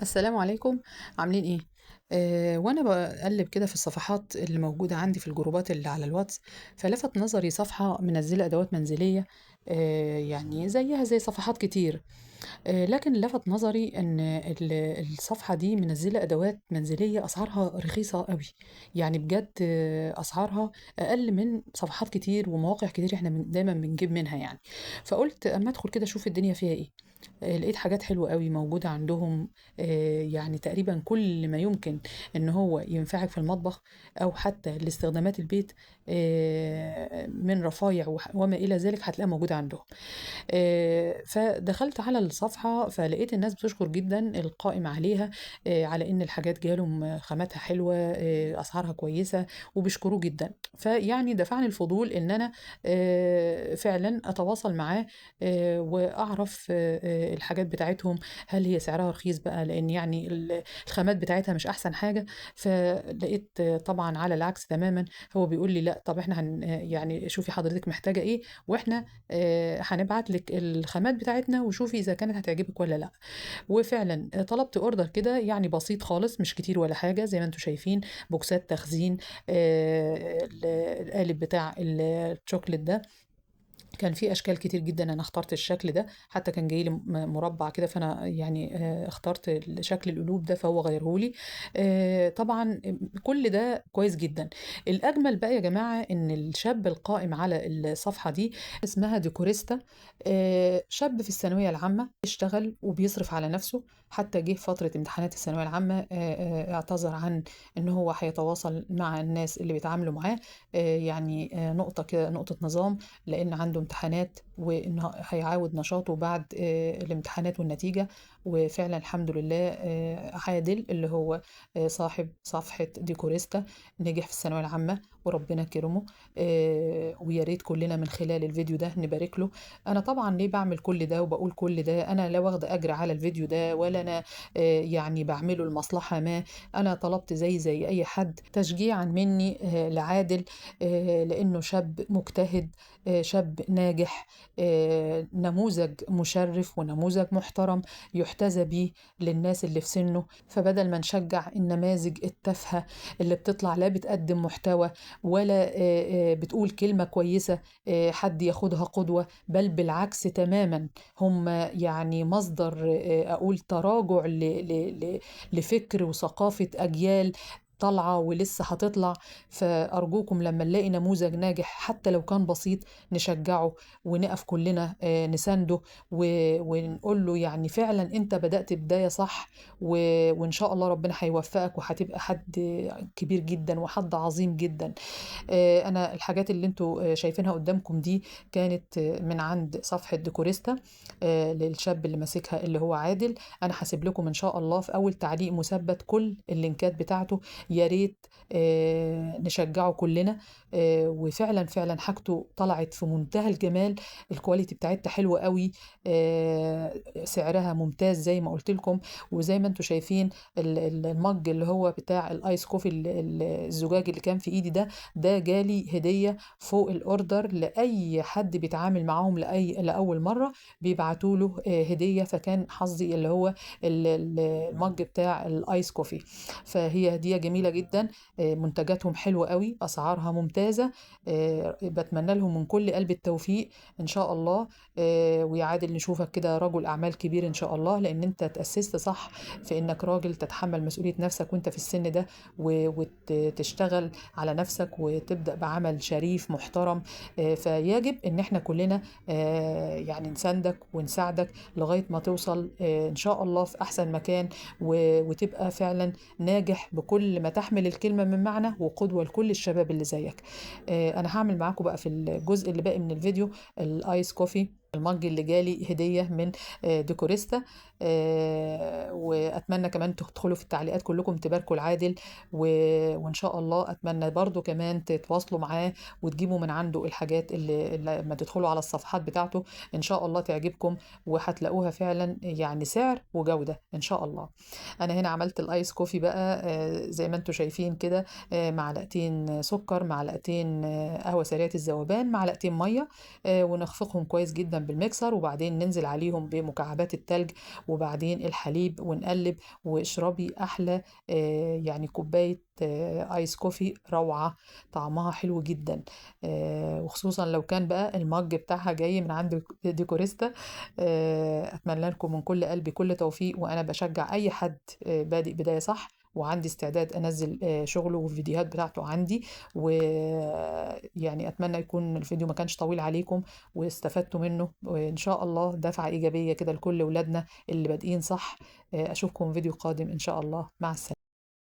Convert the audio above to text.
السلام عليكم. عاملين ايه؟ وانا بقلب كده في الصفحات اللي موجودة عندي في الجروبات اللي على الواتس، فلفت نظري صفحة منزله ادوات منزلية، يعني زيها زي صفحات كتير، لكن لفت نظري ان الصفحة دي منزله ادوات منزلية اسعارها رخيصة قوي، يعني بجد، اسعارها اقل من صفحات كتير ومواقع كتير احنا دايما بنجيب منها يعني. فقلت اما ادخل كده اشوف الدنيا فيها ايه. لقيت حاجات حلوة قوي موجودة عندهم، يعني تقريبا كل ما يمكن ان هو ينفعك في المطبخ او حتى لاستخدامات البيت، من رفايع وما الى ذلك هتلاقيها موجودة عندهم. فدخلت على الصفحة فلقيت الناس بتشكر جدا القائم عليها، على ان الحاجات جالهم خاماتها حلوة، اسعارها كويسة وبيشكروه جدا. فيعني دفعني الفضول ان انا، فعلا اتواصل معاه، واعرف، الحاجات بتاعتهم هل هي سعرها رخيص بقى، لان يعني الخامات بتاعتها مش احسن حاجة. فلقيت، طبعا على العكس تماما، هو بيقول لي لا طب احنا يعني شوفي حضرتك محتاجة ايه واحنا، هنبعت لك الخامات بتاعتنا وشوفي اذا كانت هتعجبك ولا لا. وفعلا، طلبت order كده يعني بسيط خالص، مش كتير ولا حاجة، زي ما انتم شايفين بوكسات تخزين، القالب بتاع الشوكليت ده كان في اشكال كتير جدا، انا اخترت الشكل ده، حتى كان جاي لي مربع كده، فانا اخترت شكل القلوب ده فهو غيرهولي. طبعا كل ده كويس جدا. الاجمل بقى يا جماعة ان الشاب القائم على الصفحة دي اسمها ديكوريستا، شاب في الثانوية العامة، اشتغل وبيصرف على نفسه، حتى جه فترة امتحانات الثانوية العامة، اعتذر عن ان هو هيتواصل مع الناس اللي بيتعاملوا معاه، نقطة كده، نقطة نظام، لان عنده امتحانات وإنه هيعاود نشاطه بعد، الامتحانات والنتيجة. وفعلا الحمد لله، عادل اللي هو، صاحب صفحة ديكوريستا نجح في الثانوية العامة وربنا كرمه، ويا ريت كلنا من خلال الفيديو ده نبارك له. أنا طبعا ليه بعمل كل ده وبقول كل ده؟ أنا لا واخدة أجر على الفيديو ده ولا أنا، بعمله لمصلحة ما، أنا طلبت زي أي حد تشجيعا مني، لعادل، لأنه شاب مجتهد، شاب ناجح، نموذج مشرف ونموذج محترم يحتذى بيه للناس اللي في سنة. فبدل ما نشجع النماذج التافهة اللي بتطلع لا بتقدم محتوى ولا، بتقول كلمة كويسة، حد ياخدها قدوة، بل بالعكس تماما هم مصدر، أقول تراجع لفكر وثقافة أجيال طالعة ولسه هتطلع. فأرجوكم لما نلاقي نموذج ناجح حتى لو كان بسيط نشجعه ونقف كلنا، نسانده ونقول له فعلا انت بدأت بداية صح، وإن شاء الله ربنا هيوفقك وهتبقى حد كبير جدا وحد عظيم جدا. أنا الحاجات اللي انتوا، شايفينها قدامكم دي كانت، من عند صفحة ديكوريستا، للشاب اللي ماسكها اللي هو عادل. أنا هسيب لكم إن شاء الله في أول تعليق مثبت كل اللينكات بتاعته، يا ريت، نشجعه كلنا. وفعلا فعلا حاجته طلعت في منتهى الجمال، ال quality بتاعتها حلوة قوي، سعرها ممتاز زي ما قلت لكم. وزي ما انتم شايفين ال mug اللي هو بتاع ال ice coffee، الزجاج اللي كان في ايدي ده، ده جالي هدية فوق ال order لأي حد بيتعامل معاهم لأول مرة بيبعتوا له، هدية. فكان حظي اللي هو ال mug بتاع ال ice coffee، فهي هدية جميلة جدا، منتجاتهم حلوة قوي، أسعارها ممتازة، بتمنى لهم من كل قلب التوفيق إن شاء الله. ويا عادل نشوفك كده رجل أعمال كبير إن شاء الله، لأن أنت تأسست صح في إنك راجل تتحمل مسؤولية نفسك وأنت في السن ده، وتشتغل على نفسك وتبدأ بعمل شريف محترم. فيجب إن إحنا كلنا، نساندك ونساعدك لغاية ما توصل، إن شاء الله في أحسن مكان، وتبقى فعلا ناجح بكل ما تحمل الكلمة من معنى، وقدوة لكل الشباب اللي زيك. أنا هعمل معاكم بقى في الجزء اللي باقي من الفيديو ال ice coffee، ال mug اللي جالي هدية من، ديكوريستا. وأتمنى كمان تدخلوا في التعليقات كلكم تباركوا لعادل، وإن شاء الله أتمنى برضو كمان تتواصلوا معاه وتجيبوا من عنده الحاجات اللي لما تدخلوا على الصفحات بتاعته إن شاء الله تعجبكم، وهتلاقوها فعلا سعر وجودة إن شاء الله. أنا هنا عملت ال ice coffee بقى، زي ما انتم شايفين كده، معلقتين سكر، معلقتين، قهوة سريعة الذوبان، معلقتين مية، ونخفقهم كويس جدا بالميكسر، وبعدين ننزل عليهم بمكعبات التلج، وبعدين الحليب، ونقلب. قوالب، واشربي احلى يعني كوباية ice coffee روعه، طعمها حلو جدا، وخصوصا لو كان بقى ال mug بتاعها جاي من عند ديكوريستا. اتمنى لكم من كل قلبي كل توفيق، وانا بشجع اي حد بادئ بداية صح، وعندي استعداد انزل شغله والفيديوهات بتاعته عندي. ويعني اتمنى يكون الفيديو ما كانش طويل عليكم واستفدتوا منه، وان شاء الله دفعه ايجابية كده لكل ولادنا اللي بادئين صح. اشوفكم فيديو قادم ان شاء الله. مع السلامة.